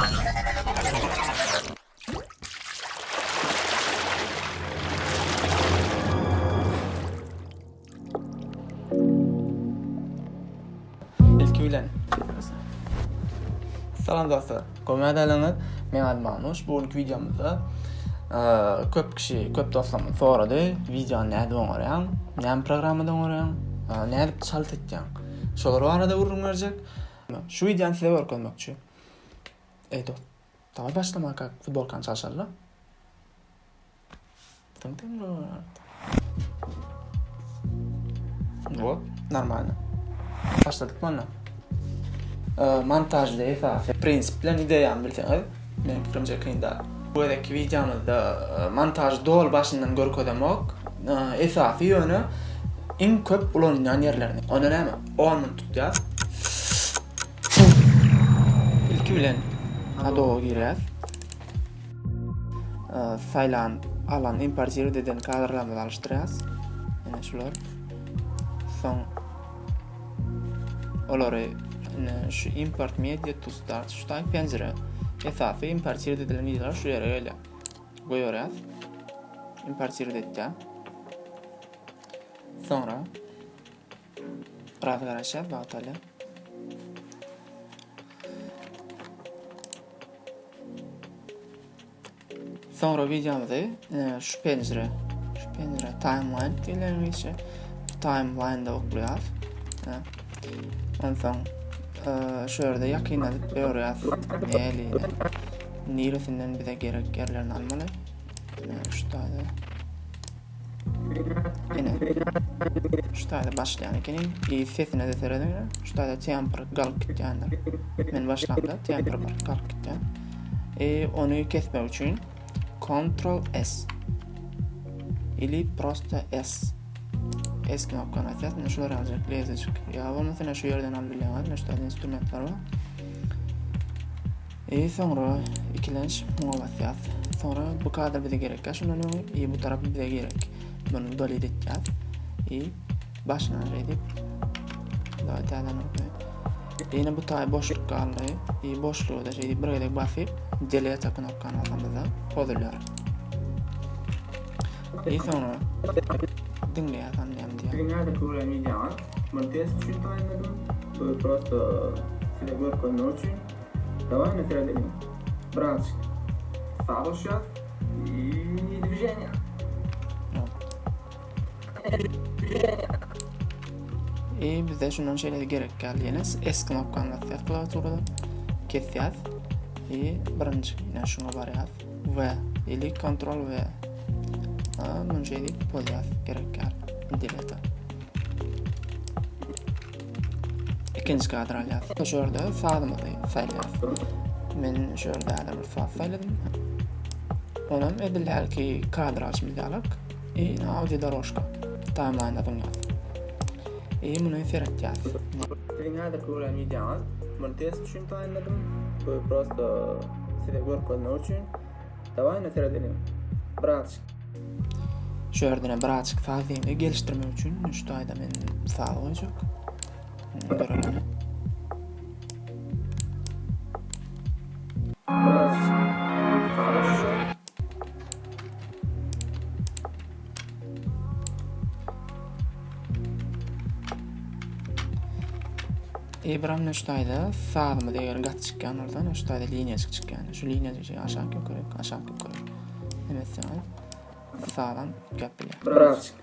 Ilki bilen Salam dostlar. Gowy ýagdaýlaryňyz? Meň adym Anuş. Bu günki wideomyzda köp kişi, köp dostlarymyz sorady. Wideony nädip oňarýaň? Näme programmada oňarýaň? Nädip çalt etýäň? Şolar barada gürrüň berjek. Şu wideony size görkezmekçi. Ey dost, daway başlamaka futbolkany çalşaly-la. Вот, нормально. Başladyk onda. Montažda esasy prinsip bilen ideýany bilseňiz, meniň pikirimçe kyn däl. Bu gezekki wideomyzda montažy doly başyndan görkezemok. Esasy ýöne iň köp ulanylýan ýerlerini. Onda näme? 10 minut tutýas. Ilki bilen Adobe girýäs. Saýlan alan importirowat eden kadrlarymyzy alyşdyrýas. Ine şular. Soň olary ine şu import media to start şu taý penjire. Esasy importirowat edilen wideolar şu ýere gelýär. Goýberýäs. Importirowat etýär. Soňra biraz garaşýas wagt alýar. Soňra wideomyzy e, şu penjire, şu penjire timeline diýilýän işe timeline'da oklaýar. E, onsoň e, şu ýerde ýakynladyp görýäs. Näli, niresinden bize gerek ýerlerini almaly. Şu taýda Ine. Şu taýda başlaýan ekeni. I sesine de serediň. Şu taýda temper galyp gitýändir. Men başlamda temper galyp gitýän. E, ony kesmek üçin Ctrl S ili prosto S. S knopkany atýas. Ine şular aljak lezejik. Ýa bolmasa ine şu ýerden alyp bilýäňiz. Ine şu taýda instrumentler bar. I soňra ikilenç muňa basýas. Soňra bu kadr bize gerekkä şundan öňi i bu tarap bize gerek. Muny udalit etýäs. I başyna edip Dawa täzeden okey. Ýene bu taý boşluk galdy. I boşlugy da şeýdip bir gezek basyp delete knopkany basamyzda pozulýar. I soňra diňleýäs han näme diýýär. Siziň häzirki gören wideoňyz muny test üçin taýynladym. Bu prosto size görkezmek üçin. Daway indi seredeliň. Birazjyk saz goşýas. I dwiženiýa. I bize şundan şeýle gerek geldi. Ýene S knopkany basýas klawiaturada. Kesýäs. I birinji ýene şuňa barýas. V ili Ctrl V. Muny şeýdip bolýar gerek geldi. Delete. Ikinji kadr alýas. Şu ýerde sazymyzy saýlaýas. Men şu ýerde häzir bir saz saýladym. Onam edil hälki kadr alşymyz ýalak. I audio dorožka. Timeline-da zyňýas. I muny seretýäs. Siziň häzirki gören wideoňyz muny test üçin taýynladym. Bu prosto size görkezmek üçin. Daway indi seredeliň. Birazjyk. Şu ýerden birazjyk saz diýende gelişdirmek üçin şu taýda men saz goýjak. Görelim. Ibram şu taýda sazymyz eger gaty çykýan bolsa, şu taýda liniýajyk çykýan. Şu liniýajyk aşak ýokaryk, aşak ýokaryk. Neme etseňiz sazam gep bilýär. Birazjyk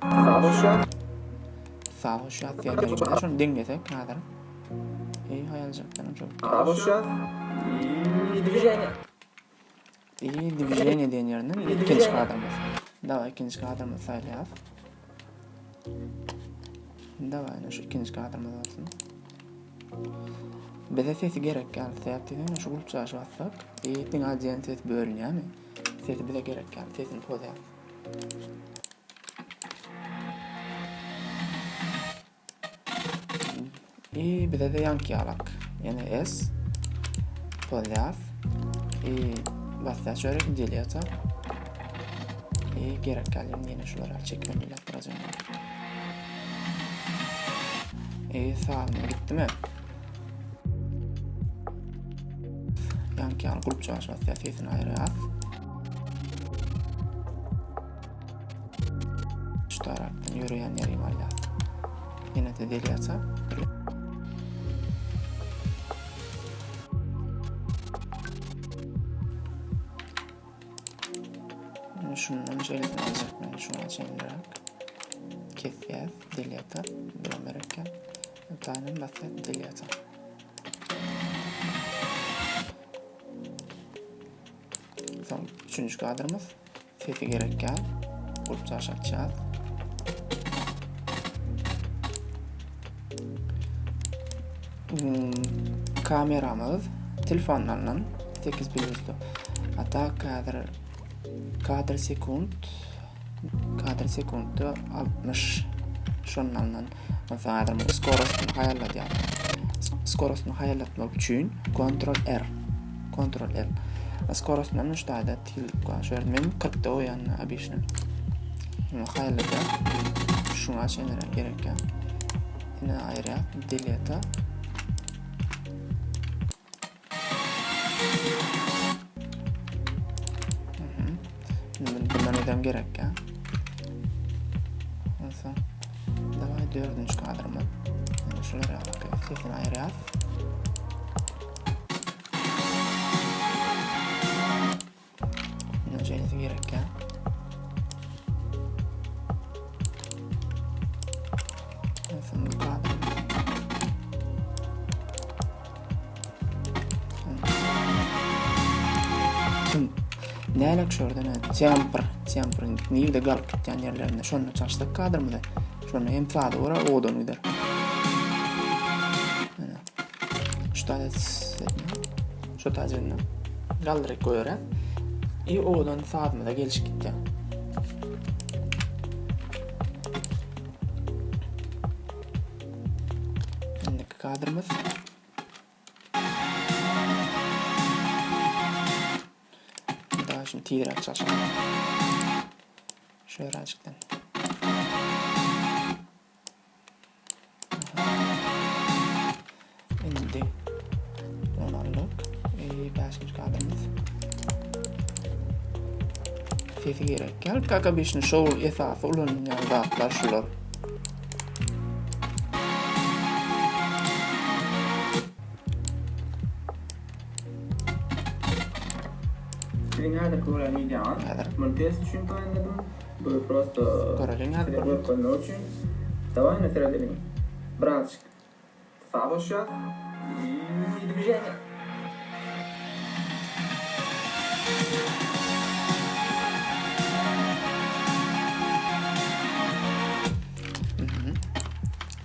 saz goşýar. Saz goşýar diýen şony deňlesek häzir. Eý haýaljakdan çok. Saz goşýar. I dwiženiýa. I dwiženiýa diýen ýerinden ikinji kadrymyz. Daway ikinji kadrymyzy saýlaýas. Daway ine şu ikinji kadrymyz bolsun. Bize sesi gerek ýaly sebäp diýseň şu gulpjaşy bassak, i diňe diýen ses bölünýärmi? Sesi bize gerek ýaly sesini pozýar. I bize de ýaňky ýalak. Ýene S. Pozýas. I basýas şöyle delete. I gerek gelýän ýene şular al çekmem bilen duracağım. I sağ gitdi mi? Ýaňky ýaly gulpjagaş basýas, sesini aýyrýas. Şu tarapdan ýöreýän ýerimi alýas. Ýene-de delýasa. Şundan şeýlesini aljak men şuňa çenliräk. Kesýäs, delýata, buram gerekýär. Taýynam basýas, delýata. Soň üçünji kadrymyz sesi gerek ýaly. Gurpçaş açýas. Hmm, kameramyz telefondan alnan 8 plus A tak häzir kadr sekunt kadr sekuntda 60 şondan alnan. Onsoň häzir muny skorostyny haýalladýar. Skorostyny haýallatmak üçin Ctrl R. Ctrl R. Skorostyndan şu taýda tizlik bar. Şu ýerde men 40-da goýýan obişni. Muny haýalladýar. Şuňa çenli gerek ýa. Ine aýyrýar. Delete. Bundan edem gerek ya. Onsoň daway dördünji kadrymyz. Indi şular ýaly sesini aýyrýas. Bundan şeýlesi gerek ya. Onsoň bu kadrymyz. Kim nälik şordan tempr, tempr nirde galyp gitýän ýerlerinde şonda çalyşsak kadrymyzy. Şonda hem sada bolar, owadan gider. Şu taýda şu taýda galdyryp goýarys. I owadan sazymyza gelişip gitýär. Indiki kadrymyz. Daha şimdi tizräk çalşalım. Şu öğrencikten. Indi onu aldyk. E, beşinji kadrymyz. Sesi gerek. Gel kaka beşini şow esasy ulanylýan zatlar şular. Siziň häzirki görýän wideoňyz Häzir. Muny test üçin taýynladym. Bu prosto Göreliň häzir size bir. görkezmek üçin. Daway indi seredeliň. Birazjyk saz goşýas. I dwiženiýe.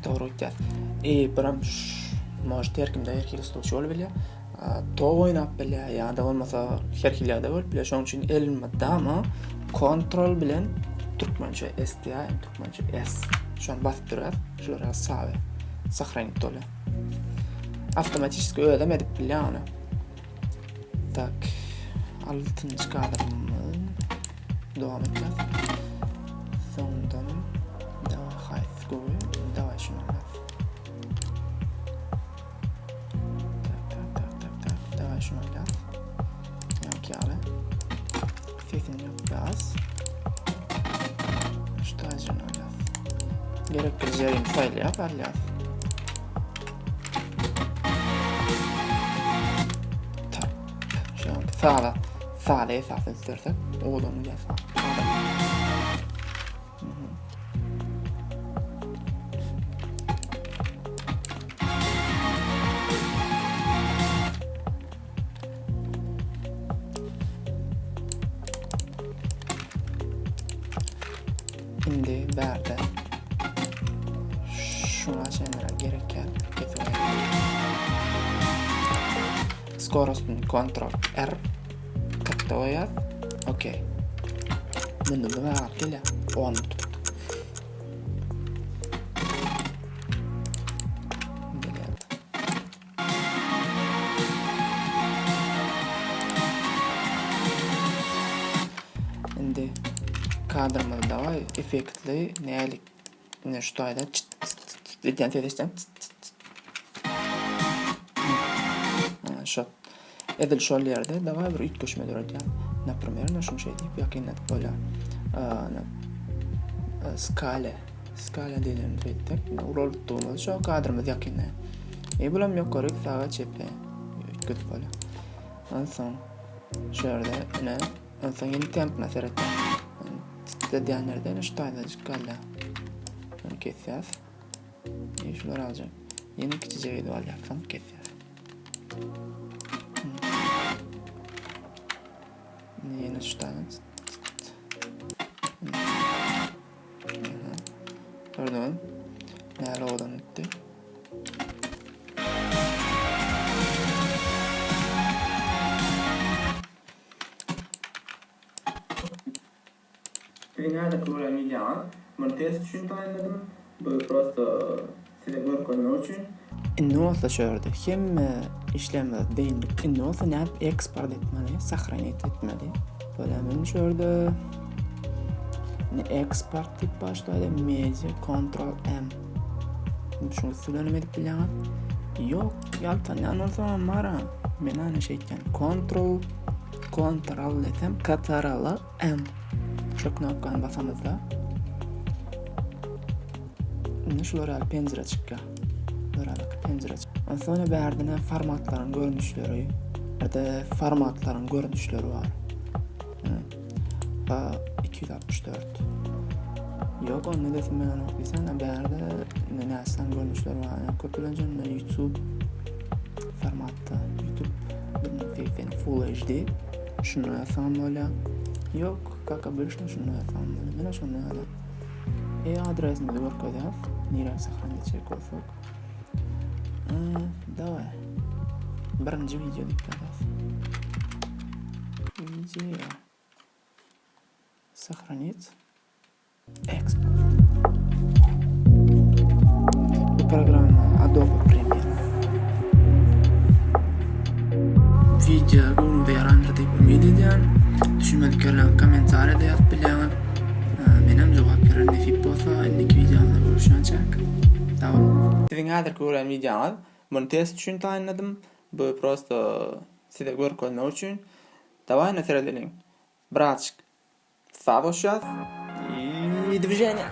Dogry gitýär. E, biram может her kimde her hili sluçy bolup bilýär. Top oýnap bilýär ýa-da bolmasa her hili ýagdaý bolup bilýär. Şonuň üçin elmydama kontrol bilen türkmençe S diýär, türkmençe S. Şony basyp durýar. Şular save. Sahranit bolýar. Awtomatiski özem edip bilýär ony. Tak. Altynjy kadrymyz dowam etýär. Soňundan daway haýsy gowy? Daway şuny alýas. Tak, tak, tak, tak, tak. Daway şuny alýas. Ýaňky ýaly. Sesini ýapýas. Şu taýjyny alýas. Gerek bir ýerini saýlaýap alýas. Tak. Şu an sala, sala esasy üstlersek, owadan gidýär sala. Indi bärde şuňa çenli gerekýär. Skorostyny Ctrl R 40-da goýýar. Okey. Munda bu agyr gelýär. 10 tutduk. Indi kadrymyzy daway effektli nälik ine şu taýda çyt çyt çyt edýän ses eşidýän çyt çyt çyt. Şo. Edil şol ýerde dawaý bir üýtgeşme döredýär. Naprimer, ine şuny şeý diýip ýakynladyp bolýar. Skale, skala diýlen reýtde ulaltdygymyz şo kadrymyz ýakynlaýar. E bulam ýokaryk, saga, çepe üýtgedip bolýar. Onsoň şu ýerde ine onsoň ýene tempine seretýär. Titredýän ýerde ine şu taýdajyk galýar. Ony kesýäs. E şular aljak. Ýene kiçijek edip alýar, soň kesýär. Ýene şu tane. Gördüňiz? Näle owadan gitdi. Siziň häzirki görýän wideoňyz muny test üçin taýynladym. Bu prosto size görkezmek üçin. Indi bolsa şu ýerde hemme işlerimizi dyndyk. Indi bolsa nädip eksport etmeli, sahranit etmeli. Bolýar men şu ýerde indi eksport diýip başlaýar. Media Ctrl M. Şuň üsti bilen hem edip bilýäňiz. Ýok, ýaltanýan bolsaňam bar-a. Men ana şeýtýän. Ctrl Ctrl desem Ctrl M. Şu knopkany basamyzda indi şular ýaly penjire çykýar. Şular ýaly penjire çykýar. Onsoň ýene bärde formatlaryň görnüşleri, bärde formatlaryň görnüşleri bar. Ha 264. Ýok, onda desim ben onu diýsen, bärde näsem görnüşleri bar. Yani köplenç YouTube formatda YouTube 1080 Full HD Şunda ýazsam bolýar. Ýok, kaka obычно şunda ýazsam bolýar. Menä şunda ýazan. E adresimizi görkezýär. Nirä sahran etjek bolsak. Daway. Birinji video diýip ýazarys. Video. Sahranit. Export. Bu programma Adobe Premiere. Video göwnüňize ýarandyr diýip umyt edýän. Düşünmedik ýerleriňizi kommentariýada ýazyp bilýäňiz. Menem jogap bererin nesip bolsa. Indiki wideomyzda görüşýänçäk. Sag boluň. Siziň häzirki görýän wideoňyz muny test üçin taýynladym. Bu prosto size görkezmek üçin. Dawaý ine seredeliň. Birazjyk Sag goşýas. I dwiženiýa.